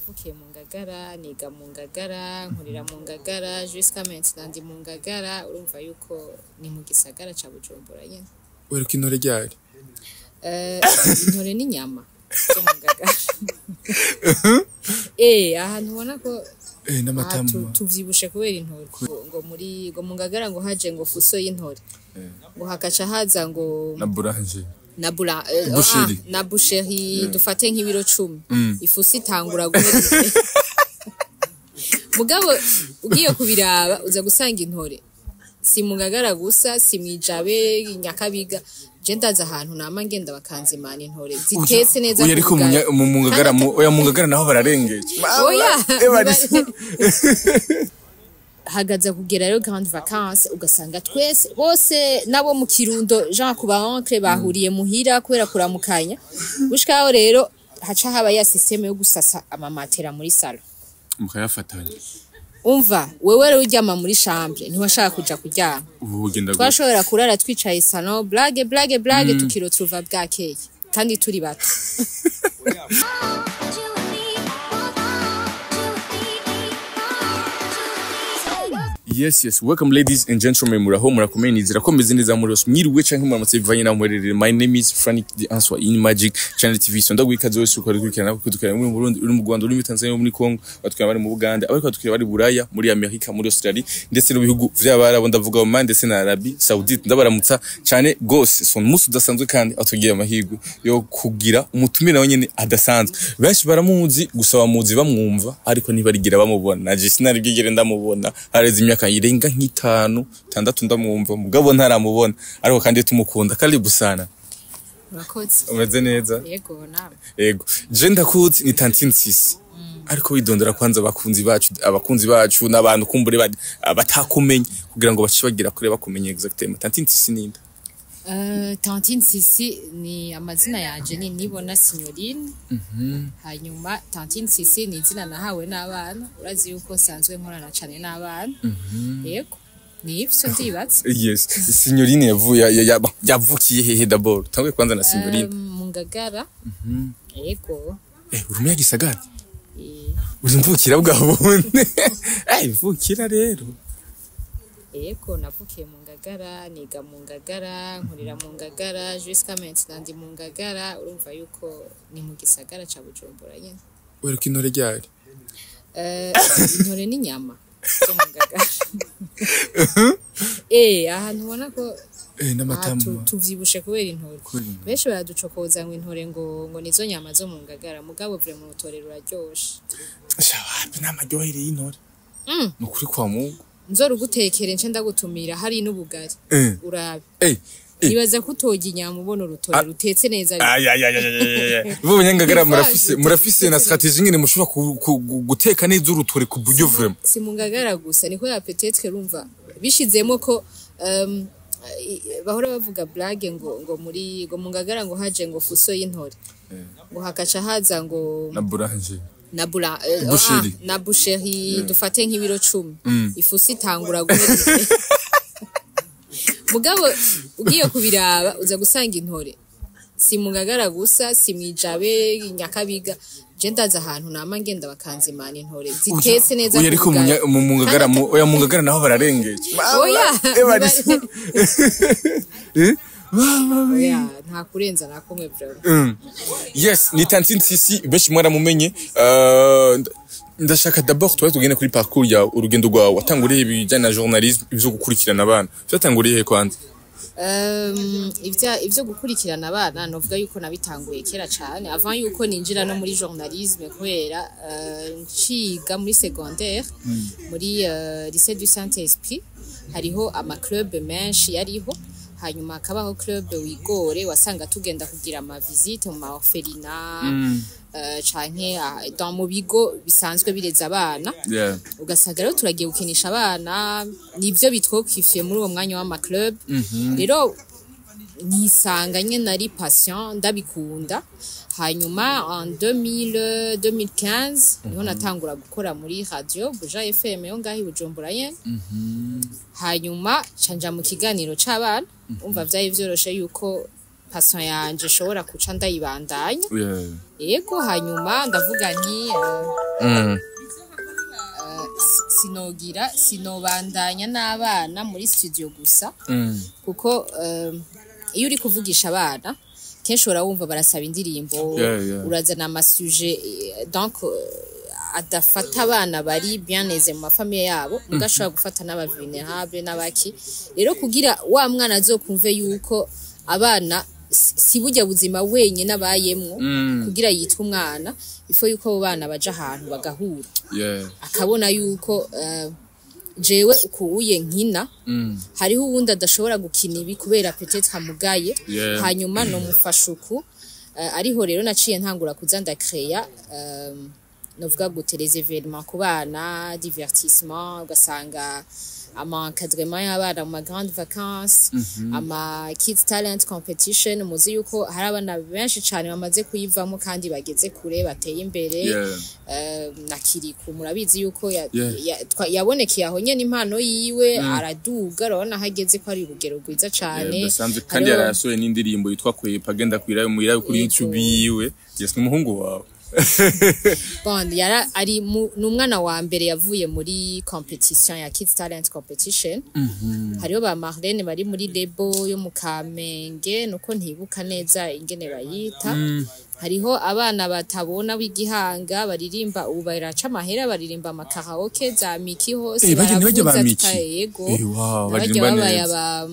Navukiye mu Ngagara, niga mu Ngagara, nkurira mu Ngagara, jusqu'à maintenant ndi mu Ngagara. Urumva yuko ni mu gisagara ca Bujumbura nyene. Weruka intore ryari? Intore n'inyama zo mu Ngagara. Ahantu ubona ko aha n'amatamu. Tuvyibushe kubera intore. Ngo muri ngo mu Ngagara ngo haje ngo fuso y'intore. Ngo hakaca haza ngo Na boulanger. Na bula Boucherie. Ah, na boucherie, dufate nk'ibiro 10, ifuso itangura guhera imbere. Mugabo ugiye kubiraba uza gusanga intore si mu Ngagara gusa, si mw'ijabe, Nyakabiga. Je ndaza ahantu nama ngenda bakanzimana intore zitetse neza Oya, ku ariko bugari. mu Ngagara oya, mu Ngagara naho bararengeje. Oya. Bari Hagaza kugera rero grande vacances, ugasanga twese bose nabo mu Kirundo, Jean kuba oncle, bahuriye muhira kubera kuramukanya. Gushikaho rero haca haba ya système yo gusasa amamatera muri salon. Mukayafatanya. Umva, wewe rero uryama muri chambre, ntiwashaka kuja kuryama. Ubu ugenda gute? Twashobora kurara twicaye salon, blague, blague, blague, tukiretrouva bwakeye kandi turi bato. Two, three, four, two, three, four, two, three. Yes, welcome, ladies and gentlemen. Muraho, murakomeye? Nizera ko meze neza muri hose, mwiriwe canke muramutse bivanye naho muherereye. My name is Frank the Answer in Magic Channel TV. So ndaguha ikaze wese uko dukurikirana, kuko dukurikirana muri Burundi, uri mu Rwanda, uri muri Tanzania, muri Congo, batwara bari mu Buganda, abariko batwara bari Buraya, muri Amerika, muri Australia, ndetse no bihugu vy'Abarabu, ndavuga Oman ndetse na Arabie Saoudite. Ndabaramutsa cane gose. So umunsi udasanzwe kandi atugiye amahirwe yo kugira umutumire nawe nyene adasanzwe. Benshi baramuzi gusa, bamuzi bamwumva, ariko ntibarigira bamubona. Naje sinari bwigere ndamubona. Hareze imyaka irenga nk'itanu, tandatu ndamwumva, mugabo ntaramubona, ariko kandi tumukunda. Karibu sana. Murakoze. Umeze neza? Yego, nawe? Yego, je ndakuzi ni Tantine Sisi, ariko widondora kwanza abakunzi bacu n'abantu kumbure batakumenye kugira ngo bace bagira kure bakumenye exactement. Tantine Sisi ninde? Tantine Sisi ni amazina yanje, ni Nibona Signorine. Hanyuma Tantine Sisi ni izina nahawe n'abana. Urazi yuko sanzwe nkorana cane n'abana. Yego, ni ivyo ndibatse. Yes, Signorine yavuye yavukiye hehe d'abord? Tangwe kwanza na Signorine. Mu Ngagara. Yego. Uri umunyagisagara? Uri mvukira bwa bundi? Mvukira rero. Yego, navukiye mu Ngagara, niga mu Ngagara, nkurira mu Ngagara, jusqu'à maintenant ndi mu Ngagara. Urumva yuko ni mu gisagara ca Bujumbura nyene. Weruka intore ryari? Intore n'inyama zo mu Ngagara. Ahantu ubona ko aha n'amatamu. Tuvyibushe kubera intore. Kubera intore. Benshi baraducokoza ngo intore ngo nizo nyama zo mu Ngagara, mugabo vraiment urutore ruraryoshe. Shababi n'amaryohere y'intore. Ni ukuri kwa Mungu. Nzorugutekere nce ndagutumira hari n'ubugari. Urabe. Nibaza ko utorya inyama ubona urutore rutetse neza. Ay ay ay ay ay. Bo Banyangagara murafise na stratégie ngene mushobora guteka neza urutore ku buryo vraiment. Si mu Ngagara gusa, niko ya peut-être urumva bishizemo ko bahora bavuga blague ngo muri ngo mu Ngagara ngo haje ngo fuso y'intore. Ngo hakaca haza ngo Na boulanger. Na bula Boucherie. Ah, na boucherie, dufate nk'ibiro 10, ifuso itangura guhera imbere. Mugabo ugiye kubiraba uza gusanga intore si mu Ngagara gusa, si mw'ijabe, Nyakabiga. Je ndaza ahantu nama ngenda bakanzimana intore zitetse neza Oya, ku ariko bugari. mu Ngagara oya, mu Ngagara naho bararengeje. Oya. Bari Oya, nta kurenza na kumwe vraiment. Yes, ni Tantine Sisi, benshi mwaramumenye. Ndashaka d'abord tuba tugende kuri parcours yawe, urugendo rwawe. Watanguriye ibijyanye na journalisme, ibyo gukurikirana abana. Vyatanguriye he kwanza? Ivyo gukurikirana abana novuga yuko nabitanguye kera cane, avant yuko ninjira no muri journalisme, kubera nciga muri secondaire, muri lycée du Saint Esprit, hariho ama club menshi yariho. Hanyuma hakabaho club wigore, wasanga tugenda kugira ama visite mu ma orphelinat canke dans mu bigo bisanzwe bireza abana. Ugasanga rero turagiye gukinisha abana, nivyo bitwokifiye muri uwo mwanya w'ama club. Rero nisanga nyene nari patient, ndabikunda. Hanyuma en 2000, 2015 niho natangura gukora muri radio Buja FM yo ngaho i Bujumbura nyene. Hanyuma canja mu kiganiro c'abana. Umva, vyari vyoroshe yuko passion yanje ishobora kuca ndayibandanya. Yego, hanyuma ndavuga nti Sinogira sinobandanya n'abana muri studio gusa, kuko iyo uri kuvugisha abana kenshi urawumva barasaba indirimbo. Urazana ama sujets, donc adafata abana bari bien aisés mu ma familles yabo, mugashobora gufata n'aba vulnérables n'abaki. Rero kugira wa mwana azokumve yuko abana si burya buzima wenyine abayemwo kugira yitwe umwana, ifo yuko abo bana baja ahantu bagahura, akabona yuko jewe ukuye nkina, hariho uwundi adashobora gukina ibi kubera peut-être amugaye, hanyuma nomufasha uku. Ariho rero naciye ntangura kuza ndakreya, novuga gute, les événements ku bana, divertissement, ugasanga ama encadrement y'abana mu ma grandes vacances, ama kids talent competition. Muzi yuko hari abana benshi cane bamaze kuyivamo kandi bageze kure, bateye imbere. Na Kiriku murabizi yuko yabonekeye aho nyene impano yiwe, araduga, urabona aho ageze ko ari urugero rwiza cane. Bidasanzwe kandi. Yarasohoye n'indirimbo yitwa Kwepa, agenda kwirayo muyirayo kuri Yego. YouTube yiwe. Yes, ni umuhungu wawe? Bon, yara ari ni umwana wa mbere yavuye muri competition ya Kids Talent Competition. Hariho ba Marlene bari muri label yo mu Kamenge, nuko ntibuka neza ingene bayita. Hariho abana batabona b'igihanga baririmba, ubu baraca amahera, baririmba ama karaoke za Miki hose. Eh, barya ba Baravuza. Miki. Yego. Eh, wow, Barya baririmba babaye neza.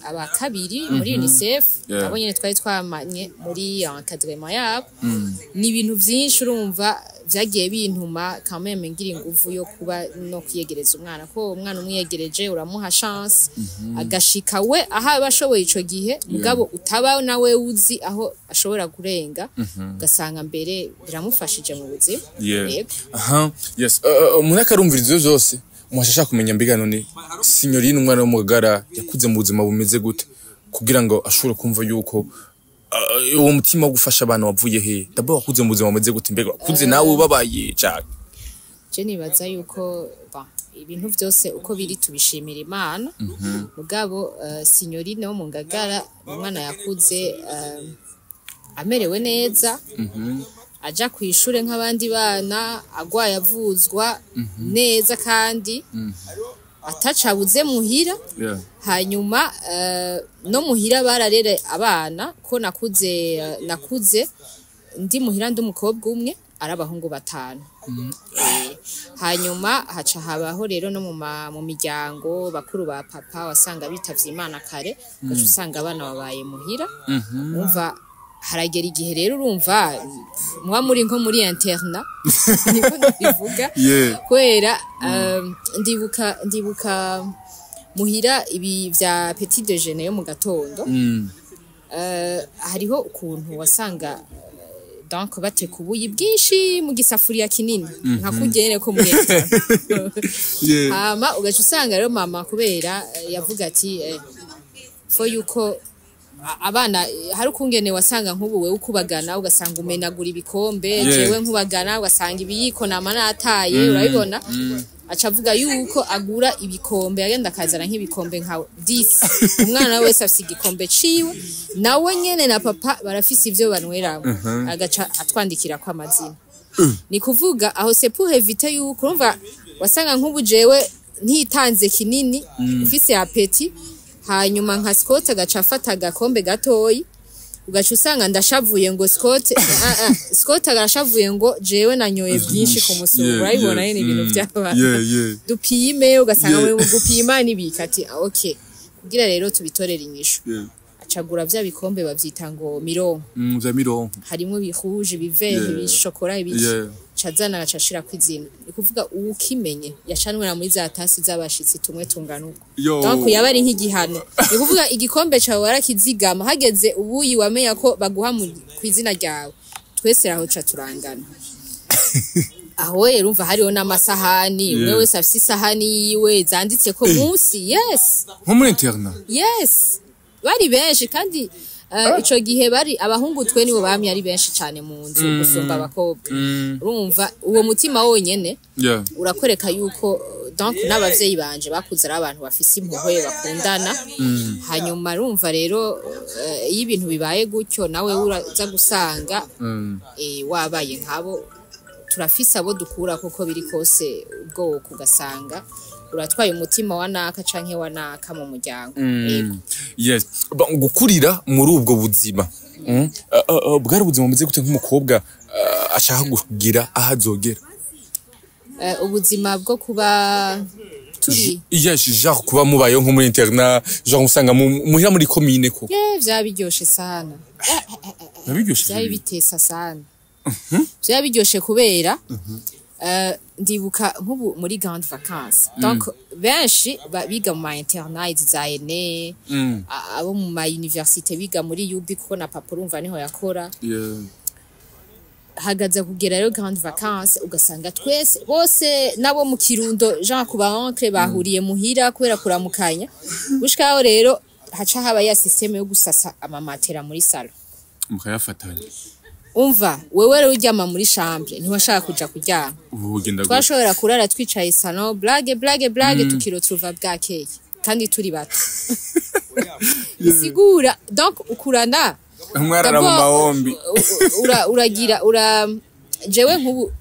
Aba kabiri muri UNICEF. Abo nyene twari twamanye muri encadrement yabo. Ni ibintu vyinshi urumva vyagiye bintuma quand même ngira inguvu yo kuba no kwiyegereza umwana, ko umwana umwiyegereje uramuha chance agashika we aho aba ashoboye ico gihe, mugabo utaba nawe uzi aho ashobora kurenga, ugasanga mbere biramufashije mu buzima. Yego. Aha, yes. Umuntu akarumvira ivyo vyose, umuntu ashaka kumenya mbega none Signorine, umwana wo mu Ngagara yakuze mu buzima bumeze gute kugira ngo ashobore kumva yuko uwo mutima wo gufasha abana wavuye he? D'abord wakuze mu buzima bumeze gute? Mbega wakuze nawe ubabaye cyane? Je nibaza yuko, bon, ibintu vyose uko biri tubishimira Imana. Mugabo Signorine wo mu Ngagara ni umwana yakuze amerewe neza, aja kw'ishure nk'abandi bana, agwaye avuzwa neza kandi atacabuze muhira. Hanyuma no muhira bararere abana, ko nakuze ndi muhira ndi umukobwa umwe, ari abahungu batanu. Hanyuma haca habaho rero no mu miryango, bakuru ba papa wasanga bitavye Imana kare, ugaca usanga abana babaye muhira. Umva, haragera igihe rero urumva muba muri nko muri internat, niko ndabivuga. Kubera ndibuka muhira ibi vya petit déjeuner yo mu gatondo, hariho ukuntu wasanga donc bateka ubuyi bwinshi mu gisafuriya kinini nka kugene ko muri restaurant. Hama ugaca usanga rero mama kubera yavuga ati fo yuko abana hari ukungene wasanga nk'ubu wewe ukubagana ugasanga umenagura ibikombe, jewe nkubagana ugasanga ibiyiko nama nataye, urabibona. Aca avuga yuko agura ibikombe, agenda akazana nk'ibikombe nka 10, umwana wese afise igikombe ciwe, nawe nyene na papa barafise ivyo banyweramo, agaca atwandikira ko amazina. Ni kuvuga aho c'est pour éviter yuko urumva wasanga nk'ubu jewe ntitanze kinini, ufise appétit, hanyuma nka Scott agaca afata agakombe gatoyi, ugaca usanga ndashavuye ngo Scott, Scott arashavuye ngo jewe nanyoye byinshi ku musoro. Urabibona nyene ibintu by'abana. Dupime, ugasanga mu gupima nibika ati ah, okay, kugira rero tubitorere inyishu, acagura vya bikombe bavyita ngo mironko. Vya mironko. Harimo ibihuje, ibivere, ibishokora, ibiki. Cazana agaca ashira kw'izina, ni kuvuga uwukimenye yacanwera muri za tasi z'abashitsi tumwe tungana uko. Yo. Donc yaba ari nk'igihano, ni kuvuga igikombe cawe warakizigama, hageze ubuyi wamenya ko baguha kw'izina ryawe, twese aho ca turangana. Aho rero urumva hariho n'amasahani, umwe wese afise isahani yiwe zanditse ko munsi, yes. Nko muri internat? Yes, bari benshi kandi ico gihe bari abahungu, twe nibo bamye ari benshi cane mu nzu gusumba abakobwa. Urumva uwo mutima wonyene urakwereka yuko donc n'abavyeyi banje bakuze ari abantu bafise impuhwe, bakundana. Hanyuma urumva rero iyo ibintu bibaye gutyo, nawe uraza gusanga wabaye nkabo, Turafise abo dukura kuko biri kose, ubwoko ugasanga uratwaye umutima wa naka canke wa naka mu muryango. Yego. Yes. Gukurira muri ubwo buzima, bwari ubuzima bumeze gute nk'umukobwa ashaka kugira aho azogera? Ubuzima bwo kuba turi Yes, genre kuba mubayeho nko muri internat, genre usanga muhira muri commune ko Ye, vyaba biryoshe sana. Nabiryoshe. Vyari bitesa sana, vyaba biryoshe kubera ndibuka nk'ubu muri grande vacances, donc benshi biga mu ma internat za ene, abo mu ma université biga muri UB, kuko na papa urumva niho yakora. Hagaza kugera rero grande vacances, ugasanga twese bose nabo mu Kirundo, Jean kuba oncle, bahuriye muhira kubera kuramukanya. Gushikaho rero haca haba ya système yo gusasa amamatera muri salon. Mukayafatanya. Umva, wewe rero uryama muri chambre, ntiwashaka kuja kuryama. Ubu ugenda gute? Twashobora kurara twicaye salon, blague, blague, blague, tukiretrouva bwakeye kandi turi bato. Bisigura donc ukurana Mwarara mu D'abord, mahombi. Uragira ura jewe nk'ubu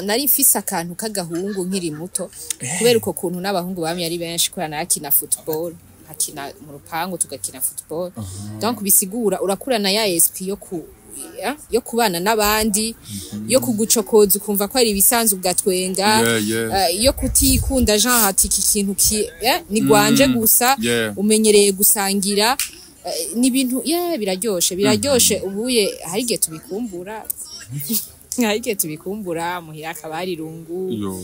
nari mfise akantu k'agahungu nkiri muto, kubera uko kuntu n'abahungu bamye ari benshi, kubera narakina football, nkakina mu rupangu, tugakina football. Donc bisigura urakurana ya esprit yo ku ya, yo kubana n'abandi, yo kugucokoza ukumva ko ari ibisanzwe ugatwenga, yo kutikunda, genre ati iki kintu ki ni gwanje gusa. Umenyereye gusangira, ni ibintu yeah, biraryoshe, biraryoshe. Ubuye hari igihe tubikumbura, hari igihe tubikumbura muhira akaba hari irungu. Yo.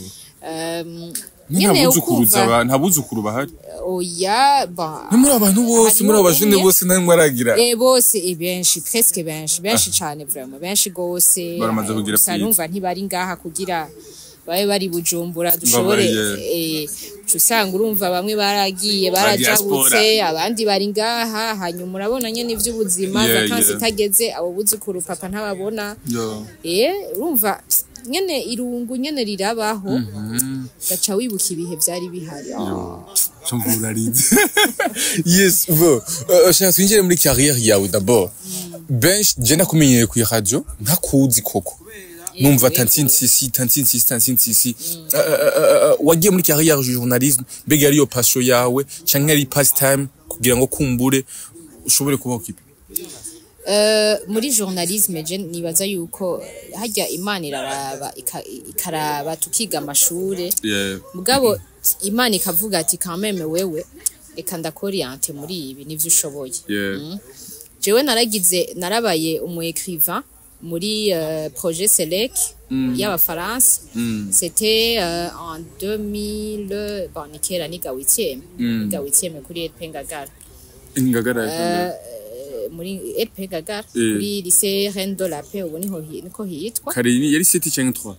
Nyene Nta buzukuruza ukumva nta buzukuru bahari? Oya, ba Ni muri abantu bose, hariho muri abo bajene umwe. bose nta mwaragira? Bose, benshi, presque benshi, benshi cane vraiment, benshi gose. Baramaze kugira Gusa petite. numva ntibari ngaha kugira babe bari Bujumbura dushobore uca usanga urumva bamwe baragiye, barajabutse, abandi bari ngaha. Hanyuma urabona nyene ivy'ubuzima, vacances itageze abo buzukuru papa ntababona. Urumva nyene irungu nyene rirabaho, gaca wibuka ibihe vyari bihari. Urarize. Yes, bo shaka twinjire muri carrière yawe d'abord. Benshi je nakumenyereye ku radio, ntakuzi koko, numva Tantine Sisi, Tantine Sisi, Tantine Sisi. Wagiye muri carrière du journalisme, mbega ariyo passion yawe canke ari pastime kugira ngo kumbure ushobore kuba occupé? Muri journalisme, je nibaza yuko harya Imana iraraba, ikaraba tukiga amashure, mugabo Imana ikavuga ati quand même wewe reka ndakoriente muri ibi nivyo ushoboye. Jewe naragize, narabaye umu écrivain muri projet Selec y'Abafaransa. C'était en 2000, bon, ni kera, niga huitième, niga huitième kuri LP Ngagara. Ngagara. Muri LP Ngagara, kuri lycée Reine de la Paix ubu niho niko hitwa. Kare ni yari 7 canke 3?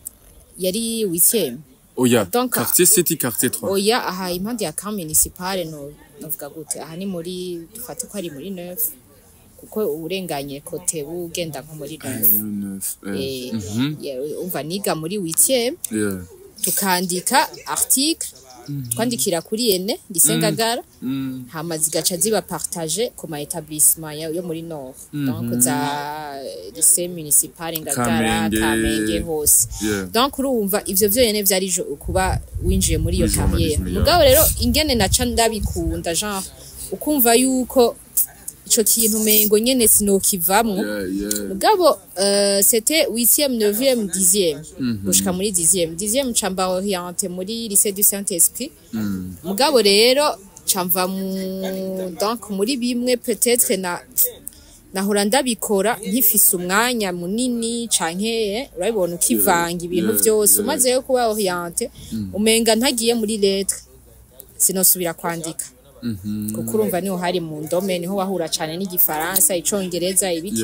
Yari huitième. Oya. Donc, quartier 7, quartier 3? Oya, aha impande ya camp municipal, no novuga gute, aha ni muri, dufate ko ari muri neuf, kuko urenganye kote ugenda nko muri neuf. 9. Umva, niga muri huitième, tukandika article, twandikira kuri ene lycée Ngagara, hama zigaca ziba partage ku ma établissement yo muri nord, donc za lycée municipal Ngagara, Kamenge. Kamenge hose. Donc urumva ivyo vyonyene vyari kuba winjiye muri iyo Muri carrière. journalisme, yeah. Mugabo rero ingene naca ndabikunda, genre ukumva yuko ico kintu mengo nyene sinokivamwo. Mugabo c'était 8e, 9e, 10e, gushika muri 10e, 10e nca mba orienté muri lycée du Saint-Esprit. Mugabo rero nca mva mu, donc muri bimwe peut-être na nahora ndabikora nkifise umwanya munini canke urabibona ukivanga ibintu vyose. Umaze yo kuba orienté, umenga ntagiye muri lettre sinosubira kwandika, kuko urumva niho hari mu ndome, niho wahura cane n'Igifaransa, Icongereza, ibiki.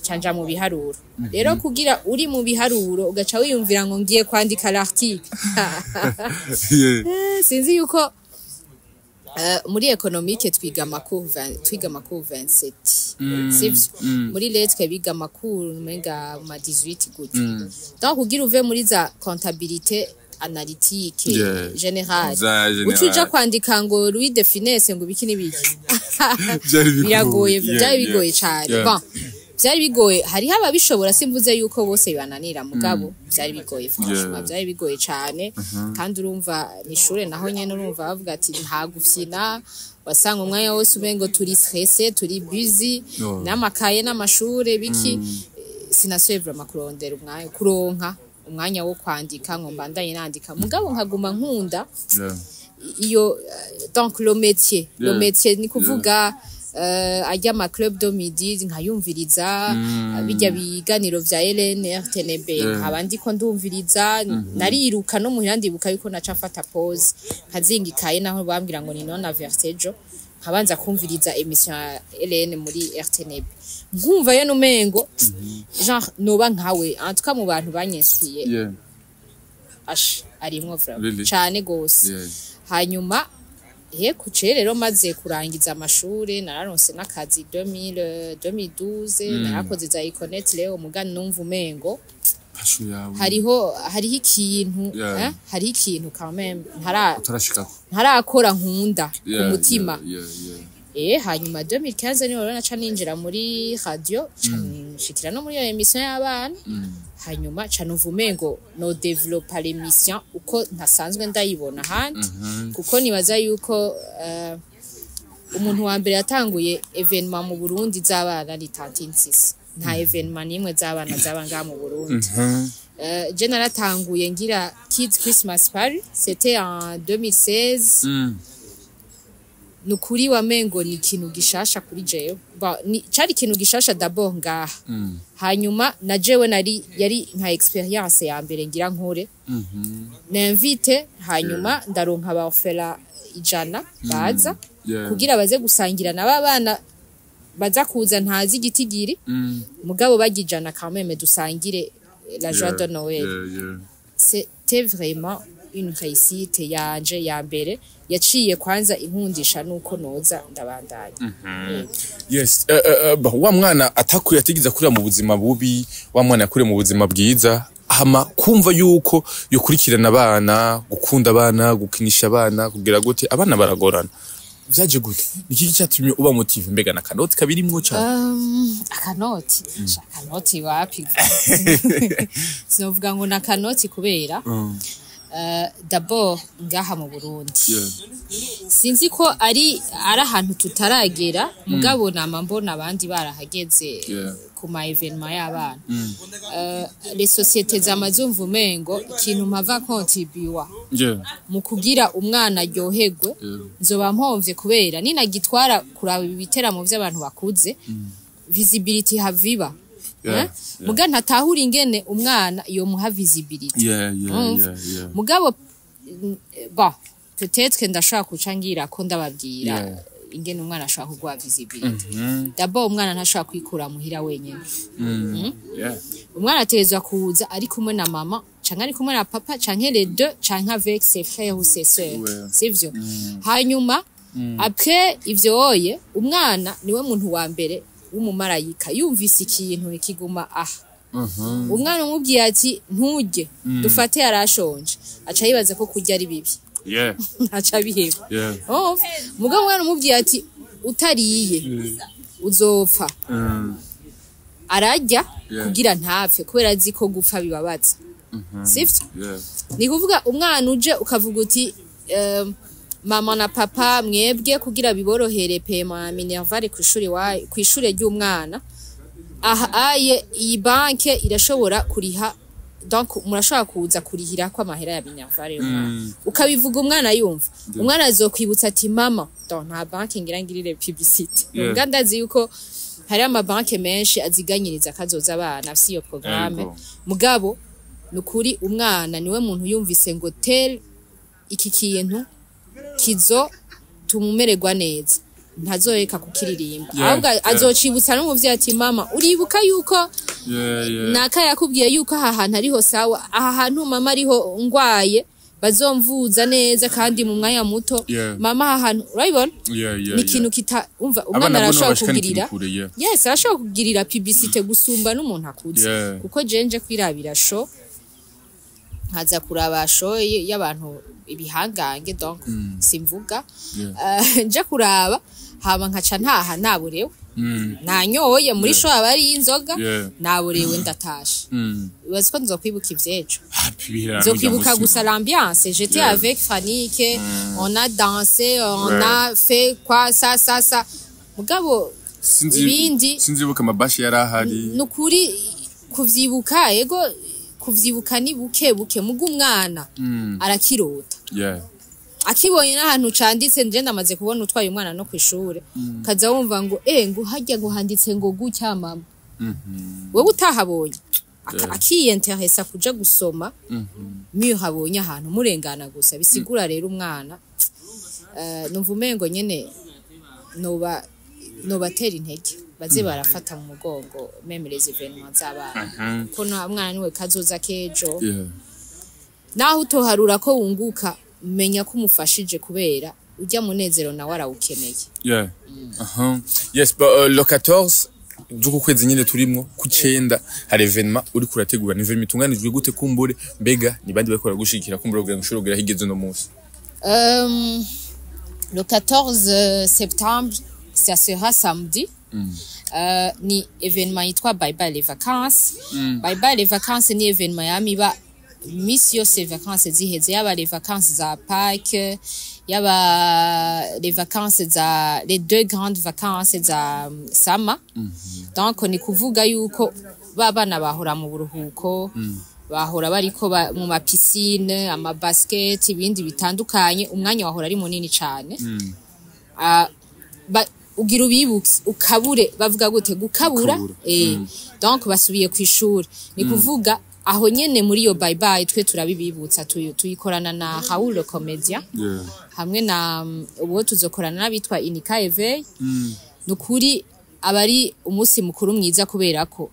Canja mu biharuro rero, kugira uri mu biharuro ugaca wiyumvira ngo ngiye kwandika l'article. Sinzi yuko muri économique twiga ama cours twiga ama cours 27, sivyo? Muri lettres biga ama cours umenga ma 18 gutyo. Donc kugira uve muri za comptabilité analytique générale, Za uca uja général. kwandika ngo Louis de Finesse, ngo biki n'ibiki. Byari bigoye. Biragoye, byari bigoye cyane. Bon. Byari bigoye. Hariho ababishobora, simvuze yuko bose bibananira, mugabo byari bigoye, franchement. Byari bigoye cane. Kandi urumva ni ishure naho nyene, urumva bavuga ati nta gufyina. Wasanga umwanya wose umengo turi stressé, turi busy n'amakaye n'amashure biki. Sinasubiye vraiment kurondera umwanya, kuronka umwanya wo kwandika ngo mbandanye nandika, mugabo nkaguma nkunda iyo donc le métier, le métier ni kuvuga ajya ama Club de Midi nkayumviriza, bijya biganiro vya LN RTNB, nkaba ndiko ndumviriza. Nariruka no muhira, ndibuka yuko naca mfata pause, nkazinga ikaye, naho bambwira ngo ni non avertejo, nkabanza kumviriza émission ya LN muri RTNB, nkumva yo numengo genre noba nkawe. En tout cas, mu bantu banyinspiye, ash arimwo vraiment. Really? Cane gose. Hanyuma he kuce rero maze kurangiza amashure, nararonse n'akazi 2000, 2012, narakoze za Econet. Rero muga numva umengo Passion yawe. hariho ikintu, hariho ikintu quand même ntara Utarashikako. ntarakora nkunda ku mutima. Hanyuma 2015 niho rero naca ninjira muri radio, ca nshikira no muri iyo émission y'abana. Hanyuma ca numva umengo no développa l'émission uko ntasanzwe ndayibona ahandi, kuko nibaza yuko umuntu wa mbere yatanguye événement mu Burundi z'abana ni Tantine Sisi. Nta événement n'imwe z'abana zaba ngaha mu Burundi. Je naratanguye ngira Kids Christmas Party, c'était en 2016. Nukuri wamengo ni ikintu gishasha kuri jewe. Ba, cari ikintu gishasha d'abord ngaha. Hanyuma na jewe nari yari nka expérience ya mbere ngira nkore, n'invite. Hanyuma ndaronka aba orphelins 100 baza kugira baze gusangira n'aba bana baza kuza ntazi igitigiri, mugabo bagijana quand même dusangire la joie de Noël. C'était vraiment une réussite yanje ya mbere, yaciye kwanza inkundisha nuko noza ndabandanya. Yego. Yes, bah, wa mwana atakuriye, atigeze akurira mu buzima bubi, wa mwana yakuriye mu buzima bwiza, hama kumva yuko yokurikirana abana, gukunda abana, gukinisha abana, kugira gute, abana baragorana, vyaje gute? Niki cyatumye uba motivé? Mbega na kanoti kabirimwo cyane? Akanoti. Sha, akanoti wapi, sinovuga ngo na kanoti, kubera d'abord ngaha mu Burundi sinzi ko ari ahantu tutaragera, mugabo nama mbona abandi barahageze ku ma événement y'abana. Les sociétés zamazumva umengo ikintu mpava contribuer mu kugira umwana aryoherwe, nzoba mpomvye, kubera ninagitwara kuraba ibiteramo vy'abantu bakuze, visibility haviba. Eh? Muga ntatahura ingene umwana yomuha visibility. Urumva? Mugabo ba peut-être ndashobora kuca ngira ko ndababwira ingene umwana ashobora kuguha visibility. D'abord, umwana ntashobora kwikura muhira wenyene. Umwana ategerezwa kuza ari kumwe na mama, canke ari kumwe na papa, canke les deux, canke avec ses frères ou ses sœurs. Sivyo? Hanyuma après ivyo oye, umwana niwe muntu wa mbere w'umumarayika, yumvise ikintu kiguma aha. Umwana umubwiye ati nturye, dufate yarashonje, aca yibaza ko kurya ari bibi, aca abiheba. Oh, mugabo umwana umubwiye ati utariye uzopfa, ararya kugira ntapfe, kubera azi ko gupfa bibabaza, sivyo? Ni kuvuga umwana uje ukavuga uti mama na papa, mwebwe kugira biborohere paiement ya minerval kw'ishuri, kw'ishure ry'umwana aha aye, iyi banke irashobora kuriha, donc murashobora kuza kurihira ko amahera ya minerval y'umwana. Ukabivuga umwana yumva, umwana azokwibutsa ati mama, donc nta banke ngira ngirire publicité, yeah. Ndazi yuko hari amabanke menshi aziganyiriza kazoza abana afise iyo programme. Mugabo nukuri umwana niwe muntu yumvise ngo tel iki kintu kizo tumumererwa neza, ntazoreka kukiririmba, ahubwo azocibutsa n'umuvyeyi ati mama, uribuka yuko naka yakubwiye yuko aha hantu ariho sawa, aha hantu mama ariho ngwaye bazomvuza neza kandi mu mwanya muto. Mama, aha hantu urabibona ni ikintu kita umva umwana Abana bo arashobora bashikana kugirira ikintu kure, yeah. Yes, arashobora kugirira publicité gusumba n'umuntu akuze, kuko je nje kwirabira show, nkaza kuraba show y'abantu ibihangange, donc simvuga. Nje kuraba, hama nkaca ntaha naburewe. Nanyoye muri show, aba ari inzoga, naborewe, ndatashe. Ubazi ko nzokwibuka ivyejo? Happy bihera. Nzokwibuka gusa l'ambiance. J'étais avec Fanike, on a dansé, on a fait quoi, ça, ça, ça, mugabo ibindi Sinzibuka amabashi yari ahari. Nukuri kuvyibuka, ego, kuvyibuka ni buke buke, muga umwana arakirota akibonye n'ahantu canditse. Nje ndamaze kubona utwaye umwana no kwishure, kaza wumva ngo ngo harya ngo handitse ngo gutya, mama, wewe utahabonye. Akiyenteresa kuja gusoma miyo habonye ahantu murengana gusa. Bisigura rero umwana, numva umengo nyene nobatera intege baze barafata mu mugongo même les événements z'abana, kuko nta mwana niwe kazoza kejo. Naho utoharura ko wunguka, menya ko umufashije, kubera ujya munezero nawe arawukeneye. Yeah. Aha. Yes, but le 14 z'uku kwezi nyine turimwo ku cenda hari événement uri kurategura. Ni événement itunganijwe gute kumbure? Mbega ni bandi bariko baragushigikira kumbure kugira ngo ushobore kugera higeze uno munsi? Le 14 septembre, ça sera samedi. Ni événement yitwa Bye Bye les Vacances. Bye Bye les Vacances ni événement yama iba misi yose vacances ziheze, yaba les vacances za Pâques, yaba les vacances za les deux grandes vacances za sama. Donc ni kuvuga yuko ba bana bahora mu buruhuko, bahora bariko mu ma piscine, ama basket, ibindi bitandukanye, umwanya wahora ari munini cane. Ah, ugira ubibutse ukabure, bavuga gute, gukabura. Gukabura. Donc basubiye ku ishuri, ni kuvuga aho nyene muri iyo bye bye twe turabibibutsa. Tuyikorana na Raoul le comédien hamwe na ubu tuzokorana n'abitwa Inika Eveil. Nukuri aba ari umunsi mukuru mwiza, kubera ko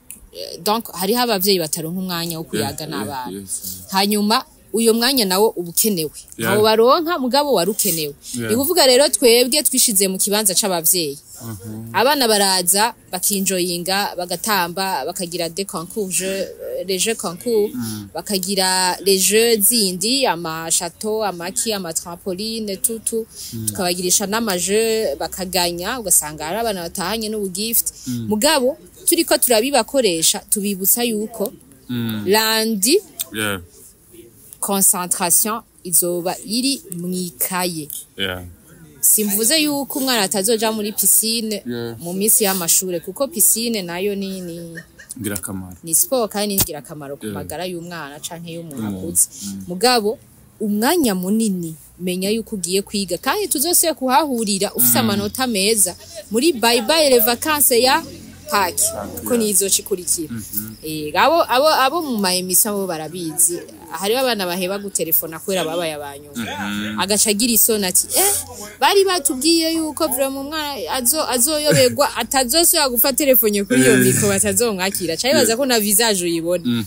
donc hariho abavyeyi bataronka umwanya wo kuyaga n'abana. Hanyuma uyo mwanya nawo uba ukenewe, ntawo baronka, mugabo wari ukenewe. Ni kuvuga rero twebwe twishize mu kibanza c'abavyeyi. Abana baraza bakinjoyinga, bagatamba, bakagira des concours, jeux, les jeux concours, bakagira les jeux zindi, ama château, amaki, ama trampoline, tutu, tukabagirisha n'ama jeux bakaganya, ugasanga hari abana batahanye n'ubu gift. Mugabo turiko turabibakoresha, tubibutsa yuko lundi concentration izoba iri mwikaye. Simvuze yuko umwana atazoja muri piscine mu minsi y'amashure, kuko piscine nayo ni Ngirakamaro. Ni sport kandi ni ingirakamaro ku magara y'umwana canke y'umuntu akuze. Mugabo umwanya munini menya yuko ugiye kwiga, kandi tuzosubira kuhahurira ufise amanota meza muri bye bye les vacances ya Pâques, kuko nizo cikurikira. Abo mu ma émission bo barabizi, hariho abana baheba gutelefona kubera babaye abanyuma, agaca agira isoni ati bari batubwiye yuko vraiment umwana azoyoberwa, atazosubira gufata telefone kuri iyo micro, batazomwakira, ca bibaza ko na visage uyibona.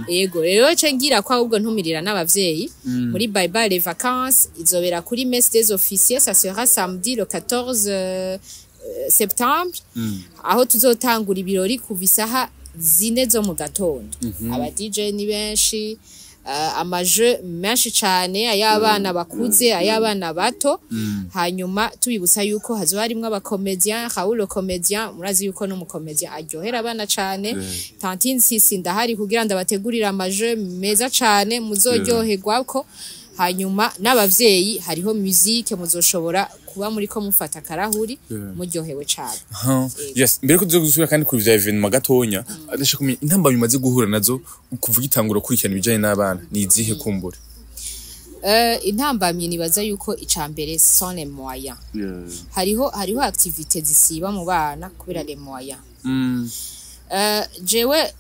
Ego rero ce ngira ko ahubwo ntumirira n'abavyeyi muri bye bye les vacances, izobera kuri messe des officiers, ça sera samedi le 14 septembre, aho tuzotangura ibirori kuva isaha 4 zo mu gatondo. Aba DJ ni benshi, ama jeux menshi cane, ay'abana bakuze, ay'abana bato. Hanyuma tubibutsa yuko hazoba harimwo aba comédien, Raoul le comédien, murazi yuko n'umu comédien aryohera abana cane. Tantine Sisi ndahari kugira ndabategurire ama jeux meza cane muzoryoherwako. Hanyuma n'abavyeyi hariho musique, muzoshobora kuba muriko mufata akarahuri muryohewe cane. Aha. Yes, mbere ko tuza gusubira kandi ku vya événement gatonya, ndashaka kumenya intambamyi umaze guhura nazo kuva ugitangura gukurikirana ibijanye n'abana ni izihe kumbure? Intambamyi nibaza yuko ica mbere sont les moyens. Hariho activité zisiba mu bana kubera les moyens. Jewe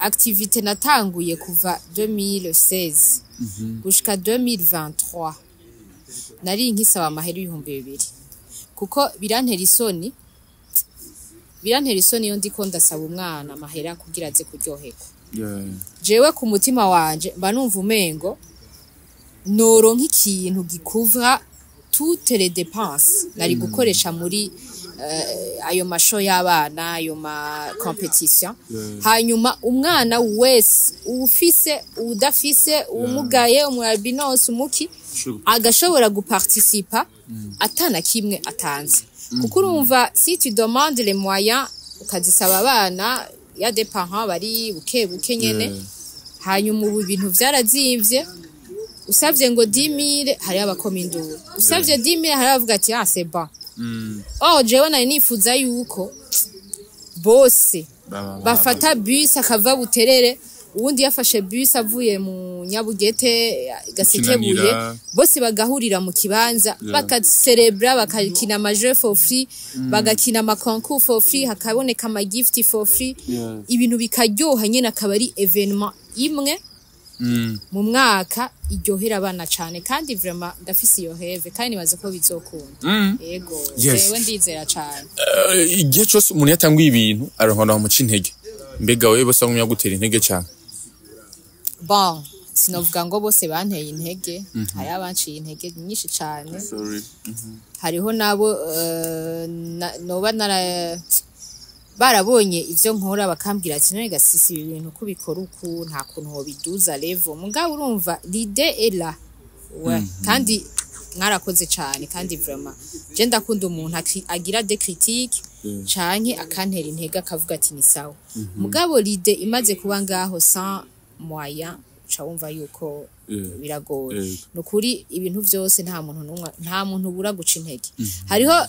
activité natanguye kuva 2016 gushika 2023, nari nkisaba amahera 2000, kuko birantera isoni iyo ndiko ndasaba umwana amahera kugira aze kuryoherwa. Jewe ku mutima wanje mba numva umengo noronka ikintu gikuvra toutes les dépenses nari gukoresha muri ayo ma show y'abana, ayo ma compétition. Hanyuma umwana wese, uwufise, uwudafise, uwumugaye, umu albinos, umuki, agashobora guparticipa atana kimwe atanze. Kuko urumva, si tu demandes les moyens, ukazisaba abana, ya des parents bari buke buke nyene. Hanyuma ubu ibintu vyarazimvye. Usavye ngo 10 000, hariho abakoma induru. Usavye 10 000, hariho abavuga ati: "Ah, c'est bon." Oh, jewe nari nifuza yuko bose bafata bus, akava Buterere, uwundi yafashe bus avuye mu Nyabugete, Gasekebuye, Kinanira. bose bagahurira mu kibanza, bakaserebra, bakakina ama jeux for free, bagakina ama concours for free, hakaboneka ama gift for free, ibintu bikaryoha nyene, akaba ari événement imwe mu mwaka iryohera abana cane. Kandi vraiment ndafise iyo rêve, kandi nibaza ko bizokunda. Yego. Jewe ndizera cane. Igihe cyose umuntu yatanguye ibintu aronka bamuca intege. Mbega wewe bose bagumya gutera intege cyane? Bon, sinovuga ngo bose banteye intege. Hariho abanciye intege nyinshi cane. Hariho nabo noba nara barabonye ivyo nkora, bakambwira ati: "None gasisi, ibi bintu ko ubikora uku, nta kuntu wobiduza level?" Mugabo urumva, l'idée est là, ouais. Kandi mwarakoze cane. Kandi vraiment je ndakunda umuntu agira des critiques canke akantera intege, akavuga ati: "Ni sawa." Mugabo l'idée imaze kuba ngaho sans moyen, uca wumva yuko biragoye. Nukuri ibintu vyose, nta muntu numwe, nta muntu ubura guca intege.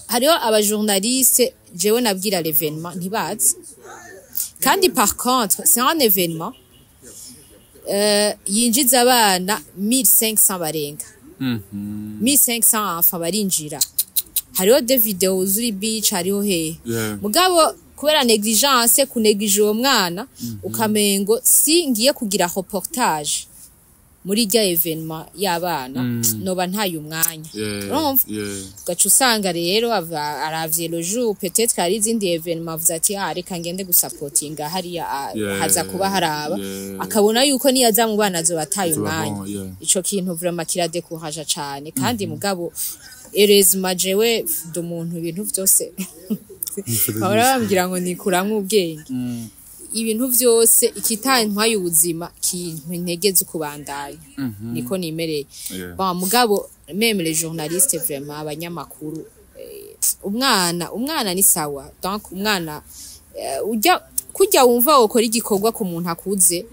Hariho abajournaliste jewe nabwira l'événement ntibazi. Kandi par contre c'est un événement yinjiza abana 1500 barenga 1500 enfants barinjira. Hariho des vidéos zuri beach, hariho hehe. Mugabo kubera négligence, kuneglige uwo mwana, ukamengo si ngiye kugira reportage muri rya événement y'abana, noba ntaye umwanya. Urumva, ugaca usanga rero aravye le jour, peut-être hari izindi événement, avuze ati: "Ah, reka ngende gusapotinga hariya." Ah, haza kuba haraba, akabona yuko niyaza mu bana azoba ataye Azoba umwanya. Bon, yeah. Ico kintu vraiment kiradekuraja cane. Kandi mugabo heureusement jewe ndi umuntu, ibintu vyose bahora bambwira ngo nikuramwo ubwenge. Ibintu vyose ikitantwaye ubuzima kintu intege zo kubandanya, niko nimereye. Bon, mugabo même les journalistes, vraiment abanyamakuru, umwana ni sawa. Donc umwana, ujya kujya wumva wokora igikorwa ku muntu akuze,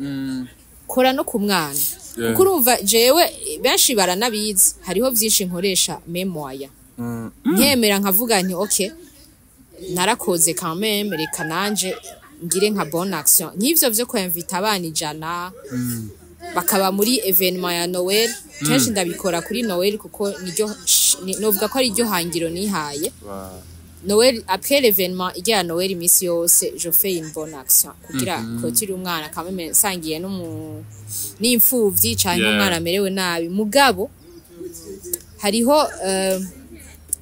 kora no ku mwana. Kuko urumva jewe benshi baranabizi, hariho vyinshi nkoresha mémoire, nkemera nkavuga nti: "Okay, narakoze quand même, reka nanje ngire nka bonne action." Nk'ivyo vyo kwemvita abana 100 bakaba muri événement ya Noël, kenshi ndabikora kuri Noël kuko niryo novuga ko ari ryo hangiro nihaye. Noël, après l'événement ijya ya Noël, imisi yose je fais une bonne action kugira clôture umwana quand même nsangiye n'umu n'imfuvyi canke umwana amerewe nabi. Mugabo hariho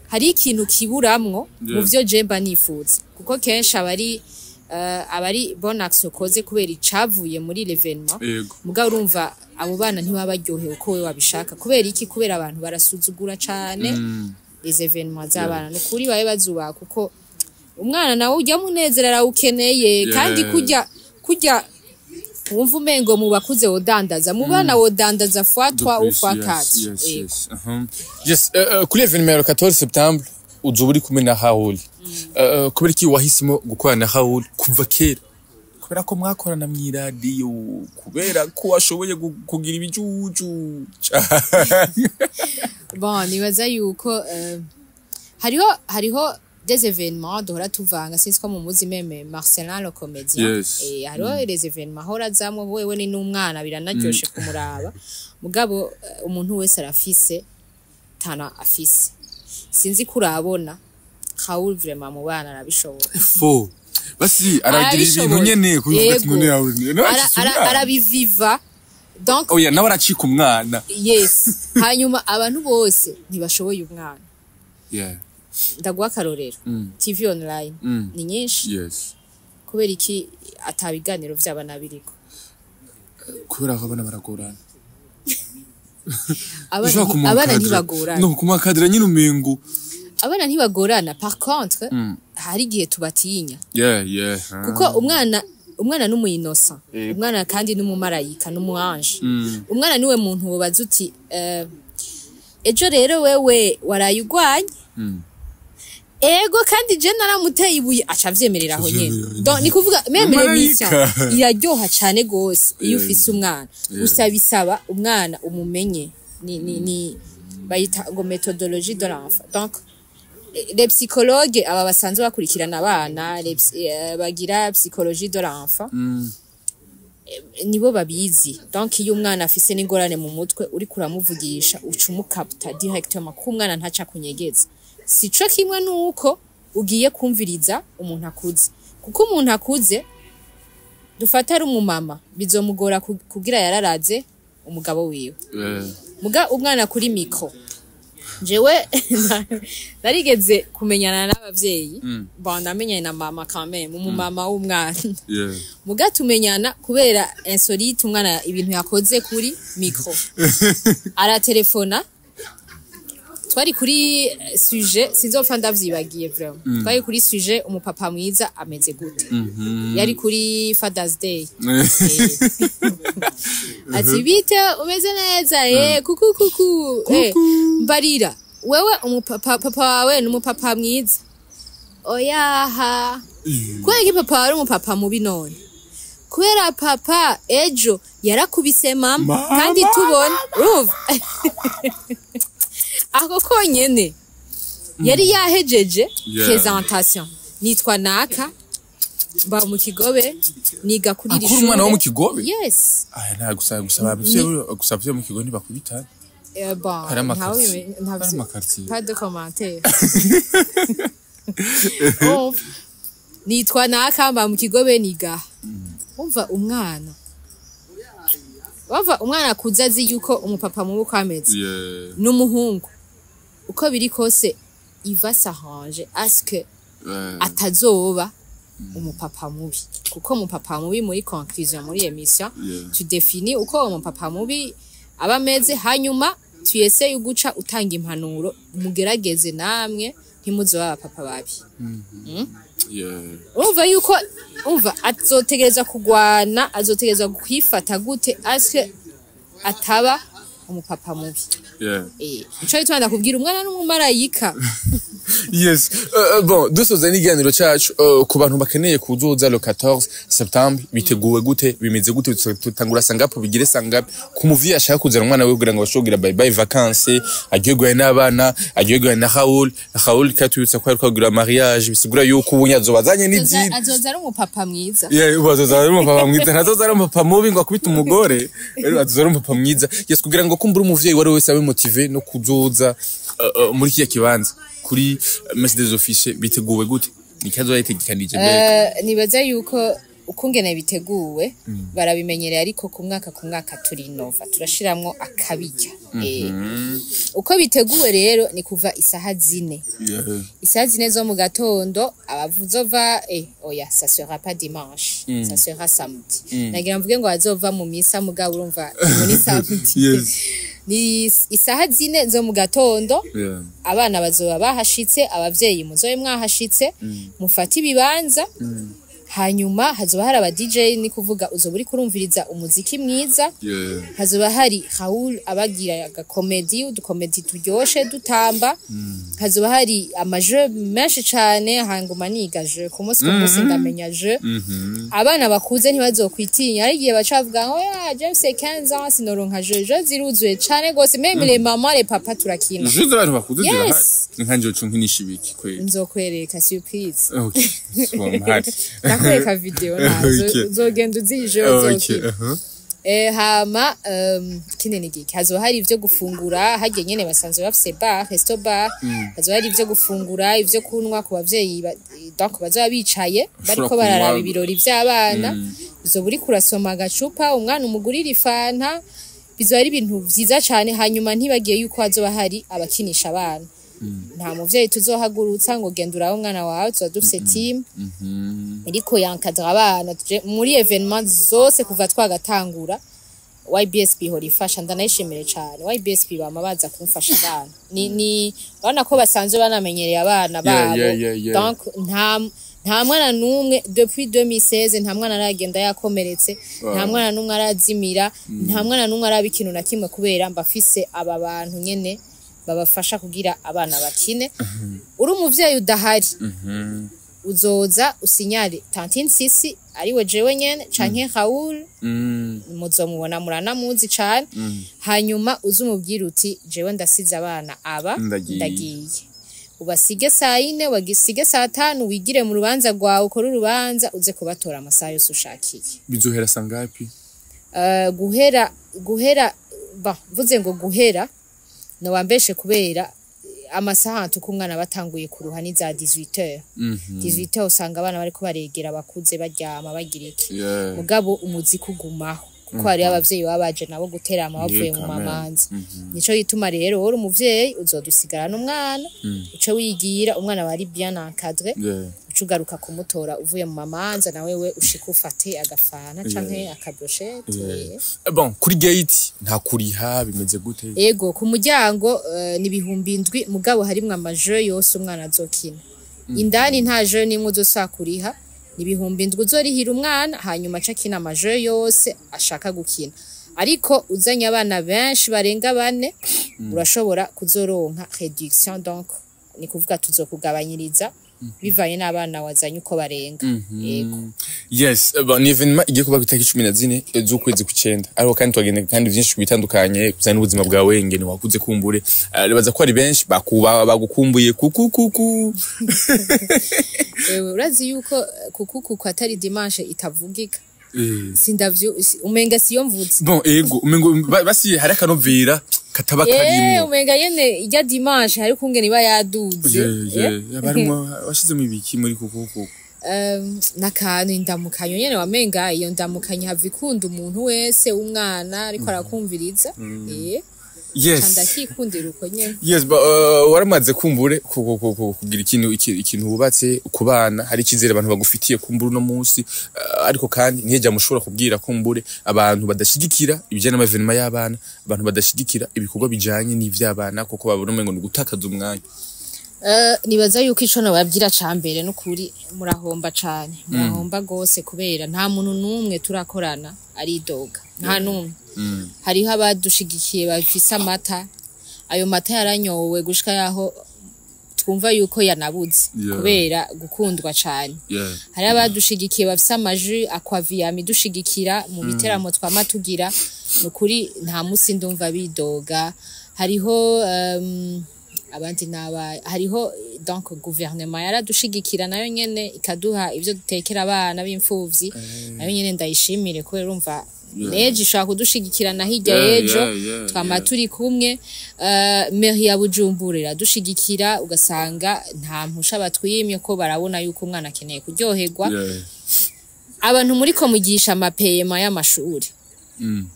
hari ikintu kiburamwo mu vyo je mba nifuza, kuko kenshi abari bonne action ukoze kubera icavuye muri l'événement. Mugabo urumva abo bana ntibaba baryohewe uko wewe wabishaka. Kubera iki? Kubera abantu barasuzugura cane les événements z'abana. Ni ukuri babe bazubaha, kuko umwana nawe ujya munezero arawukeneye. Kandi kurya wumva umengo mu bakuze wodandaza, mu bana wodandaza fois 3 ou fois 4. Yes. Yes, kuri événement ya le 14 septembre uzoba uri kumwe na Raoul. Kubera iki wahisemo gukorana na Raoul kuva kera? Kubera ko mwakorana mw'iradiyo, kubera ko washoboye kugira ibijuju? Bon, nibaza yuko hariho des événements duhora tuvanga. Sinzi ko mumuzi, même Marcelin le comédien. Hariho les événements ahora azamwo, wewe ni n'umwana, biranaryoshe kumuraba. Mugabo umuntu wese arafise tana afise. Sinzi ko urabona Raoul, vraiment mu bana arabishobora. Fo basi aragira ibintu Arabishoboye. nyene kubivuga ati Yego. none yawe nawe Arabiviva donc. Oya, nawe aracika umwana. Yes. Hanyuma abantu bose ntibashoboye umwana. Ndaguha akarorero, TV online ni nyinshi. Kubera iki ata biganiro vy'abana biriko? Kubera ko abana baragorana. Abana Ushobora kumuha abana cadre. ntibagorana. No kumuha cadre nyine umengo. Abana ntibagorana, par contre hari igihe tubatinya. Kuko umwana n'umu innocent, umwana kandi n'umumarayika, n'umuange. Umwana niwe muntu wobaza uti: "Ejo rero wewe waraye ugwanye?" Ego, kandi je naramuteye ibuye, aca avyemerera aho nyene. Donc ni kuvuga même Marayika. l'émission iraryoha cane gose iyo ufise umwana. Gusa bisaba umwana umumenye, ni bayita ngo méthodologie de l'enfant. Donc les psychologues, aba basanzwe bakurikirana abana, bagira psychologie de l'enfant, nibo babizi. Donc iyo umwana afise n'ingorane mu mutwe, uriko uramuvugisha, uca umucapta directement, kuko umwana ntaca kunyegeza. Sico kimwe nuko ugiye kumviriza umuntu akuze, kuko umuntu akuze, dufata ari umumama, bizomugora kugira yararaze umugabo wiwe. Muga umwana kuri micro, jewe narigeze kumenyana n'abavyeyi. Bon, namenyanye na mama quand même, umumama w'umwana. Muga tumenyana kubera insolite umwana, ibintu yakoze kuri micro, aratelefona. Twari kuri sujet, sinzopfa ndavyibagiye vraiment, twari kuri sujet umupapa mwiza ameze gute, yari kuri Father's Day. Ati: "Bite, umeze neza? Kuku kuku, mbarira wewe, umupapa, papa wawe ni umupapa mwiza?" "Oyaha." "Kubera iki papa wawe ari umupapa mubi?" "None kubera papa ejo yarakubise mama." Mama. Kandi tubona, urumva ako konyene yari yahejeje présentation: "Nitwa naka, mba mu Kigobe, niga kuri iri Akuri umwana wo mu shure." Kigobe? Yes. Aya nta gusa abavyeyi, gusa abavyeyi mu Kigobe ntibakubita. Bon, Hari ntawe amaquartier. Hari amaquartier. Pas de commentaire. Umva, "Nitwa naka, mba mu Kigobe, niga." Umva umwana, bava umwana akuze azi yuko umupapa mubi uko ameze n'umuhungu uko biri kose, il va s'arranger à ce que atazoba umupapa mubi, kuko umupapa mubi, muri conclusion, muri émission, tu définis uko umupapa mubi aba ameze, hanyuma tuyese uguca utanga impanuro: mugerageze namwe ntimuzobe abapapa babi. Urumva yuko, umva, azotegereza kugwana, azotegereza kwifata gute aske ataba umupapa mubi. Nico gituma ndakubwira, umwana n'umumarayika. Yes. Bon, dusoza n'ikiganiro cyacu, ku bantu bakeneye kuzoza le 14 septembre, biteguwe gute? Bimeze gute? Tutangura sangapo, bigire sangapi? Ku muvyeyi ashaka kuzana umwana we kugira ngo bashobore kugira bye bye vacances, aryoherwe n'abana, aryoherwe na Raoul. Raoul katubitsa ko ariko kugira mariage, bisigura yuko ubu nyazobazanye n'izindi. Azoza ari umupapa mwiza. Yeah, ubu azoza ari umupapa mwiza, ntazoza ari umupapa mubi ngo akubite umugore. Rero azoza ari umupapa mwiza. Yes, kugira ngo kumbura umuvyeyi wari wese abe motivé no kuzoza muri kiya kibanza kuri Messe des Officiers, biteguwe gute? Ni kibazo yayitegekanije mbega? Nibaza yuko ukungene biteguwe barabimenyereye, ariko ku mwaka ku mwaka turinova, turashiramwo akabirya. Uko biteguwe rero ni kuva isaha 4, isaha 4 zo mu gatondo. Abazova, oya, ça sera pas dimanche, ça sera samedi. Nagira mvuge ngo bazova mu misa, mugabo urumva ni samedi. Ni isaha 4 zo mu gatondo. Abana bazoba bahashitse, abavyeyi muzobe mwahashitse, mufate ibibanza. Hanyuma hazoba hari aba DJ, ni kuvuga uzoba uriko urumviriza umuziki mwiza. Hazoba hari Raoul abagira agacomédie, uducomédie turyoshe, dutamba. Hazoba hari amajeux menshi cane, hanguma niga jeu ku munsi ku munsi, ndamenya jeu. Abana bakuze ntibazokwitinya. Hari igihe baca bavuga ngo: "Ya, James 15 ans, sinoronka jeu." Jeu ziruzuye cane gose, même les mamans, les papas, turakina. Jeux z'abantu bakuze zirahari? Yes. Ni nkanje ucu nkinisha ibiki kweli? Nzokwereka surprise. Okay, so mpari. Ndakwereka video nazo. Uzogenda uzije, uzokina. Hama kindi ni giki? Hazoba hari ivyo gufungura harya nyene, basanzwe bafise bar, resto bar. Hazoba hari ivyo gufungura, ivyo kunywa ku bavyeyi donc bazoba bicaye bariko kunywa. bararaba ibirori vy'abana. Uzoba uriko urasoma agacupa, umwana umugurira ifanta, bizoba ari ibintu vyiza cane. Hanyuma ntibagiye yuko hazoba hari abakinisha abana. Nta muvyeyi tuzohagurutsa ngo genda urabe umwana wawe, tuba dufise team iriko yankadra abana. Muri événement zose kuva twagatangura, YBSP ihora ifasha, ndanayishimire cane. YBSP bama baza kumfasha abana, ni urabona ko basanzwe banamenyereye abana babo. Donc nta mwana n'umwe depuis 2016, nta mwana aragenda yakomeretse, nta mwana n'umwe arazimira, nta mwana n'umwe araba ikintu na kimwe, kubera mbafise aba bantu nyene. Babafasha kugira abana bakine. Uri umuvyeyi udahari, uzoza usinyare Tantine Sisi, ariwe jewe nyene, canke Raoul, muzomubona, muranamuzi cane. Hanyuma uze umubwire uti: "Jewe ndasize abana aba." Ndagiye. Ndagiye. Ubasige saa 4, wagisige saa 5, wigire mu rubanza rwawe, ukore urubanza, uze kubatora amasaha yose ushakiye. Bizohera sangapi? Guhera ba mvuze ngo guhera nowambeshe, kubera amasaha tuko umwana batanguye kuruha ni za 18h. 18h usanga abana bariko baregera abakuze, baryama, bagira iki. Mugabo umuziki ugumaho, kuko hariho abavyeyi baba baje nabo guterama bavuye mu quand même. mamanza. Nico gituma rero wowe uri umuvyeyi uzodusigarana umwana, uce wigira umwana bari bien encadré, uce ugaruka kumutora uvuye mu mamanza, na wewe ushika ufate agafana canke akabrochette. Bon, kuri gate nta kuriha, bimeze gute? Ego, ku muryango ni 7000, mugabo harimwo amajeux yose umwana azokina. Indani nta jeu nimwe uzosaba kuriha. Ni 7000 uzorihira umwana, hanyuma aca akina amajeux yose ashaka gukina. Ariko uzanye abana benshi barenga bane, urashobora kuzoronka réduction. Donc ni kuvuga tuzokugabanyiriza bivanye n'abana wazanye uko barenga. Yego. Yes, bon, ni événement igiye kuba ku itariki 14 z'ukwezi kw'icenda, ariko kandi twagenda kandi vyinshi bitandukanye bijanye n'ubuzima bwawe, ngene wakuze. Kumbure ribaza ko ari benshi bakuba bagukumbuye kuku kuku. Ewe, urazi yuko kuku kuku atari dimanche itavugika? Sindavyo umenga siyo mvuze. Bon, ego, umengo basi hari akanovera kataba karimwo. Umenga nyene irya dimanche hari kungene iba yaduze. Yeah, barimwo washizemo ibiki muri kuku kuku? N'akantu indamukanyo nyene, wamenga iyo ndamukanyo hava ikunda umuntu wese w'umwana ariko arakumviriza. Ndakikundira uko nyene. Yes, but waramaze kumbure kugira ikintu ikintu wubatse ku bana, hari icyizere abantu bagufitiye kumbure uno munsi, ariko kandi ntiyejya mushobora kubwira kumbure abantu badashigikira ibijyanye n'amaévénements y'abana, abantu badashigikira ibikorwa bijanye n'ivy'abana, kuko babona umengo ni gutakaza umwanya. Nibaza yuko ico nobabwira ca mbere n'ukuri, murahomba cane, murahomba gose, kubera nta muntu n'umwe turakorana aridoga, nta n'umwe. Hariho abadushigikiye bafise amata, ayo mata yaranyowe gushika yaho twumva yuko yanabuze kubera gukundwa cane. Hariho abadushigikiye bafise amajus Aquaviam idushigikira mu biteramo twama tugira, nukuri nta musi ndumva bidoga. Hariho abandi naba hariho, donc gouvernement yaradushigikira nayo nyene, ikaduha ivyo dutekera abana b'imfuvyi. Nayo nyene ndayishimire, kubera urumva nejo ishobora kudushigikira na hirya y'ejo twama turi kumwe. Mairie ya Bujumbura iradushigikira, ugasanga nta mpusha batwimye, ko barabona yuko umwana akeneye kuryoherwa. Abantu muriko mugisha amapaiements y'amashuri,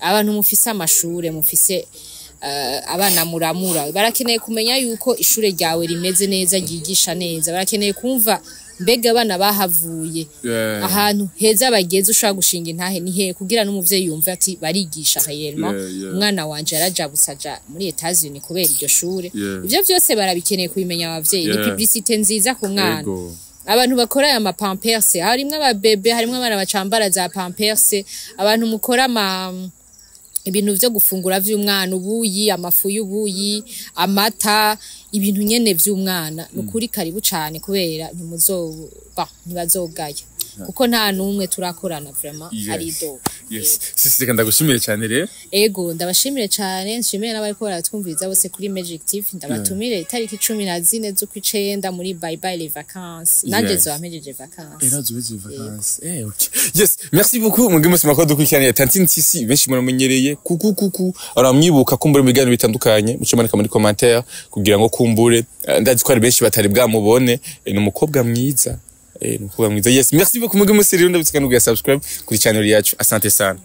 abantu mufise amashure, mufise abana muramura, barakeneye kumenya yuko ishure ryawe rimeze neza, ryigisha neza. Barakeneye kumva mbega abana bahavuye, ahantu heza bageze ushobora gushinga intahe ni hehe, kugira n'umuvyeyi yumve ati barigisha réellement, umwana wanje yarajabutse aja muri Etats-Unis kubera iryo shure. Ivyo vyose barabikeneye kubimenya abavyeyi, ni publicité nziza ku mwana. Abantu bakora aya mapampers, harimwo ababebe, harimwo abana bacambara za pampers. Abantu mukora ama ibintu vyo gufungura vy'umwana, ubuyi, amafu y'ubuyi, amata, ibintu nyene vy'umwana, nukuri karibu cane, kubera ntimuzoba ntibazogaya, kuko nta n'umwe turakorana vraiment ari doga. Yes, sisi reka ndagushimire cyane rero. Ego, ndabashimire cane, nshimire n'abariko baratwumviriza bose kuri Magic TV. Ndabatumire itariki 14 z'ukwicenda muri Bye Bye les Vacances. Nanje zoba mpejeje vacances. Era zuweze vacances. Okay. Yes, merci beaucoup. Mwebwe mwese mwakora dukurikirana Tantine Sisi, benshi muramenyereye kuku kuku. Aramwibuka kumbure mu biganiro bitandukanye, muce manika muri commentaire kugira ngo kumbure ndazi ko ari benshi batari bwamubone. Ni umukobwa mwiza. Ni umukobwa mwiza. Yes, merci beaucoup mwebwe mwese rero, ndabitsika no subscribe kuri channel yacu. Asante sana.